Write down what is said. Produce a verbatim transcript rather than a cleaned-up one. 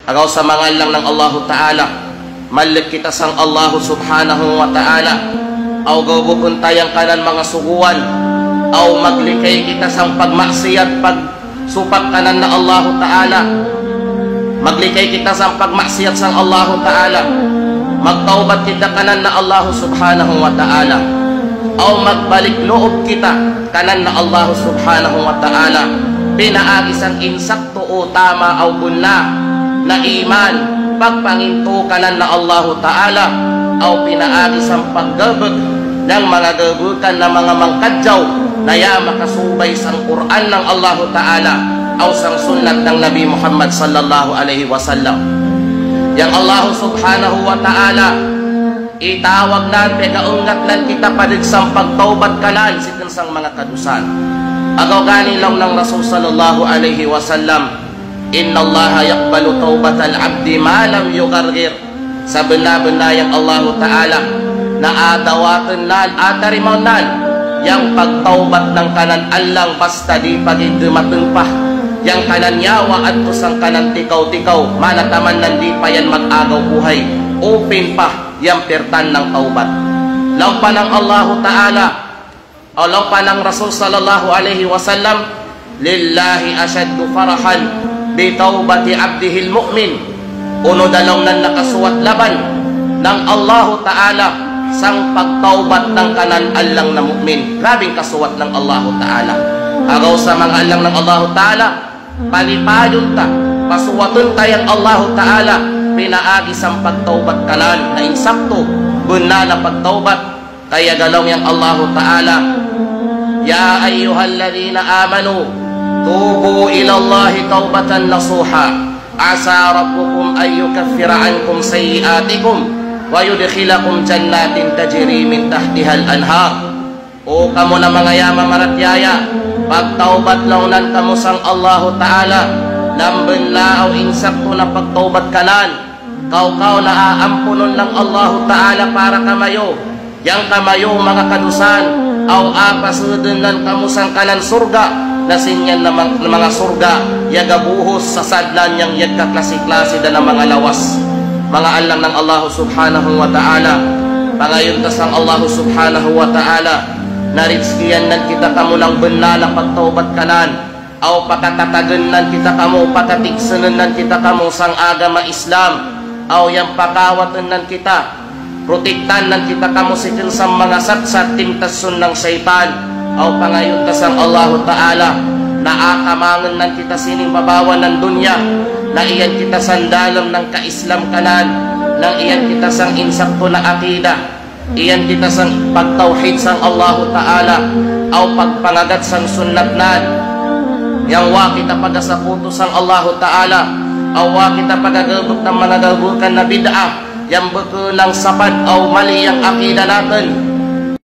Agaw sa manga allang nang Allahu Ta'ala, mallek kita sang Allahu Subhanahu wa Ta'ala, aw gawbukun ta yang kanan manga suguan, aw maglikay kita sang pagmaksiat, pagsupak kanan na Allahu Ta'ala, maglikay kita sang pagmaksiat sang Allahu Ta'ala, magtawbat kita kanan na Allahu Subhanahu wa Ta'ala, aw magbalik loob kita kanan na Allahu Subhanahu wa Ta'ala, pinaagi sang insak tu utama aw bunna na iman, pagpangintu kanan na Allahu Ta'ala, aw pinaagi sang paggebek nang manga gebekan na manga mangkadjaw, na ya makasubay sang Qur'an nang Allahu Ta'ala, aw sang sunnat nang Nabi Muhammad sallallahu alaihi wasallam. Yang Allahu Subhanahu wa Ta'ala, itawag nan, pega'enggat nan kita padeg sang pagtawbat kanan, si sang manga kadusan. Agaw gani laung nang Rasul sallallahu alaihi wasallam, "Innallaha yaqbalu tawbatal abdi ma lam yugharghir." Sabenna-benna yang Allahu Ta'ala, na atawaten nan, atarimaon nan, yang pagtawbat nang kanan allang basta di pa ginte matengpah, yang kanan nyawa attu sang kanan tikaw-tikaw, mana taman nan di pa yan mag-agaw buhay, upin pa, yang pirtan nang tawbat. Laung pa nang Allahu Ta'ala, aw laung pa nang Rasul sallallahu alaihi wasallam, "Lillahi ashaddu farahan bi tawbati abdihil mu'min." Unu da laung nan nakasuwat laban nang Allahu Ta'ala sang pagtawbat nang kanan allang na mu'min. Grabeng kasuwat nang Allahu Ta'ala. Agaw sa manga allang nang Allahu Ta'ala, palipayun ta, pasuwaten ta yang Allahu Ta'ala, pinaagi sang pagtawbat kanan, na insaktu benna na pagtawbat. Kaya ga laung yang Allahu Ta'ala, "Ya ayyuhalladzina amanu, tubu ilallahi taubatan nasuha, asa rabbukum an yukaffira ankum sayyi'atikum, wa yudkhilakum jannatin tajri min tahtihal anhar." O kamu na manga ya mamaratiyaya, pagtawbat laung nan kamu sang Allahu Ta'ala, nang benna aw insaktu na pagtawbat kanan, kaw-kaw na aampunun nang Allahu Ta'ala para kamayo, yang kamayo manga kadusan, aw apaseden nan kamu sang kanan surga', na siniyan na mang-, na manga surga', ya gabuhus sasadnan yang ya kaklasi-klasi dan na manga lawas. Manga allang nang Allahu Subhanahu wa Ta'ala, pangayun ta sang Allahu Subhanahu wa Ta'ala, na rizkian nan kita kamu nang benna na pagtawbat kanan, aw pakatatagen nan kita kamu, pakatigsanen nan kita kamu sang agama Islam, aw yang pakawaten nan kita, protektan nan kita kamu si ken sang manga satsat timtasun nang saytan, aw pangayun ta sang Allahu Ta'ala, na akamangen nan kita sini babawan nan dunya, na iyan kita sang dalem nang ka-Islam kanan, nang iyan kita sang insaktu na aqidah, iyan kita sang pagtawhid sang Allahu Ta'ala, aw pagpangagat sang sunnat nan, yang wa kita pagasakutu sang Allahu Ta'ala, aw wa kita pagagebek nang manga gebekan na bid'ah, yang beken nang sapat aw mali yang aqidah naken,